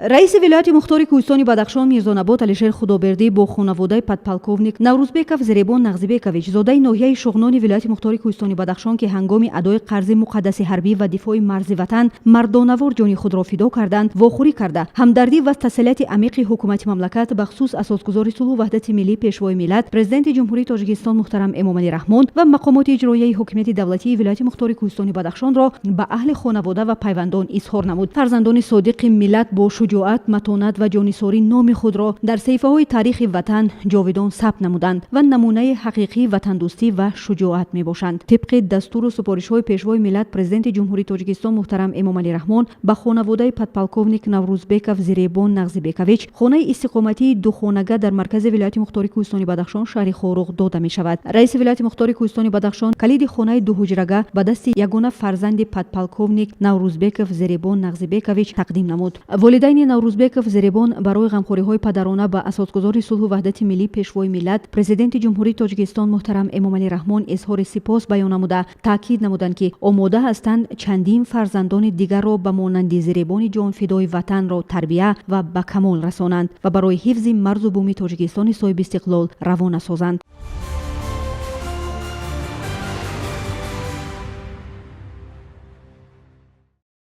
Раиси вилояти мухтори Кӯҳистони Бадахшон Мирзонабот Алишер Худобердӣ бо хонаводаи подполковник Наврӯзбеков Зиребон Нағзибекович, зодаи ноҳияи Шуғнони вилояти мухтори Кӯҳистони Бадахшон, ки ҳангоми адои қарзи муқаддаси ҳарбӣ ва дифои марзи ватан мардонавор ҷони худро фидо карданд, вохӯрӣ карда, ҳамдардӣ ва тасаллияти амиқи ҳукумати мамлакат, бахусус асосгузори сулҳу ваҳдати миллӣ, Пешвои миллат, Президенти Ҷумҳурии Тоҷикистон муҳтарам Эмомалӣ Раҳмон ва мақомоти иҷроияи ҳокимияти давлатии вилояти мухтори Кӯҳистони Бадахшонро ба аҳли хонавода ва пайвандон изҳор намуд. Фарзандони содиқи миллат бо шуҷоат, матонат ва ҷоннисорӣ номи худро дар саҳифаҳои таърихи ватан ҷовидон сабт намуданд ва намунаи ҳақиқии ватандӯстӣ ва шуҷоат мебошанд. Тибқи дастуру супоришҳои Пешвои миллат, Президенти Ҷумҳурии Тоҷикистон муҳтарам Эмомалӣ Раҳмон, ба хонаводаи подполковник Наврӯзбеков Зиребон Нағзибекович хонаи истиқоматии духонага дар маркази вилояти мухтори Кӯҳистони Бадахшон, шаҳри Хоруғ дода мешавад. Раиси вилояти мухтори Кӯҳистони Бадахшон калиди хонаи дуҳуҷрага ба дасти ягона фарзанди подполковник Наврӯзбеков Зиребон Нағзибекович тақдим намуд. Волидайни Наврӯзбеков Зиребон барои ғамхориҳои падарона ба асосгузори сулҳу ваҳдати миллӣ, Пешвои миллат, Президенти Ҷумҳурии Тоҷикистон муҳтарам Эмомалӣ Раҳмон изҳори сипос баён намуда, таъкид намуданд, ки омода ҳастанд чандин фарзандони дигарро ба монанди Зиребони ҷонфидои ватанро тарбия ва ба камол расонанд ва барои ҳифзи марзу буми Тоҷикистони соҳибистиқлол равона созанд.